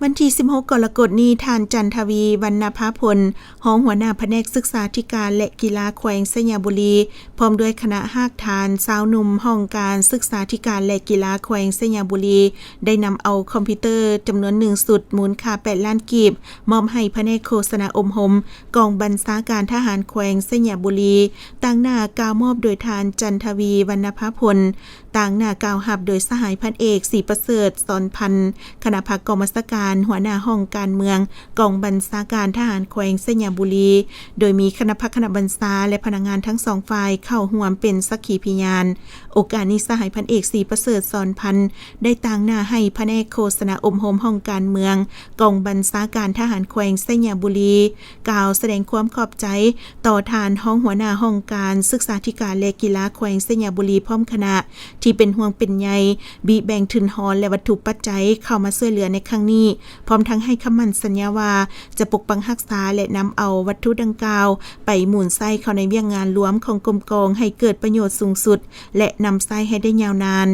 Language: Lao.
ວັນທີສິບຫົກ ກໍລະກົດນີ້, ທ່ານ ຈັນທະວີ ວັນນະພາພົນ ຮອງຫົວໜ້າພະແນກສຶກສາທິການ ແລະ ກິລາແຂວງໄຊຍະບູລີ ພ້ອມດ້ວຍຄະນະຮາກຖານຊາວໜຸ່ມຫ້ອງການສຶກສາທິການ ແລະ ກິລາແຂວງໄຊຍະບູລີ ໄດ້ນຳເອົາຄອມພິວເຕີຈຳນວນໜຶ່ງຊຸດ ມູນຄ່າແປດລ້ານກີບ ມອບໃຫ້ພະແນກໂຄສະນາອົບຮົມ ກອງບັນຊາການທະຫານແຂວງໄຊຍະບູລີ. ຕາງໜ້າກ່າວມອບໂດຍທ່ານ ຈັນທະວີ ວັນນະພາພົນ, ຕາງໜ້າກ່າວຮັບໂດຍສະຫາຍພັນເອກ ສີປະເສີດ ສອນພັນ ຄະນະພັກກອງບັນຊາການ ຫົວໜ້າຫ້ອງການເມືອງ ກອງບັນຊາການທະຫານແຂວງໄຊຍະບູລີ, ໂດຍມີຄະນະພັກຄະນະບັນຊາ ແລະ ພະນັກງານທັງສອງຝ່າຍເຂົ້າຮ່ວມເປັນສັກຂີພະຍານ. ໂອກາດນີ້ ສະຫາຍພັນເອກ ສີປະເສີດ ສອນພັນ ໄດ້ຕາງໜ້າໃຫ້ພະແນກໂຄສະນາອົບຮົມຫ້ອງການເມືອງ ກອງບັນຊາການທະຫານແຂວງໄຊຍະບູລີ ກ່າວສະແດງຄວາມຂອບໃຈຕໍ່ທ່ານຮອງຫົວໜ້າຫ້ອງການສຶກສາທິການ ແລະ ກິລາແຂວງໄຊຍະບູລີ ພ້ອມຄະນະ ທີ່ເປັນຫ່ວງເປັນໃຍ, ບີແບ່ງທຶນຮອນ ແລະ ວັດຖຸປັດໄຈເຂົ້າມາຊ່ວຍເຫຼືອໃນຄັ້ງນີ້, ພ້ອມທັງໃຫ້ຄຳໝັ້ນສັນຍາວ່າ ຈະປົກປັກຮັກສາ ແລະ ນຳເອົາວັດຖຸດັ່ງກ່າວໄປໝູນໃຊ້ເຂົ້າໃນວຽກງານລວມຂອງກົມກອງໃຫ້ເກີດປະໂຫຍດສູງສຸດ ແລະ ນຳໃຊ້ໃຫ້ໄດ້ຍາວນານ.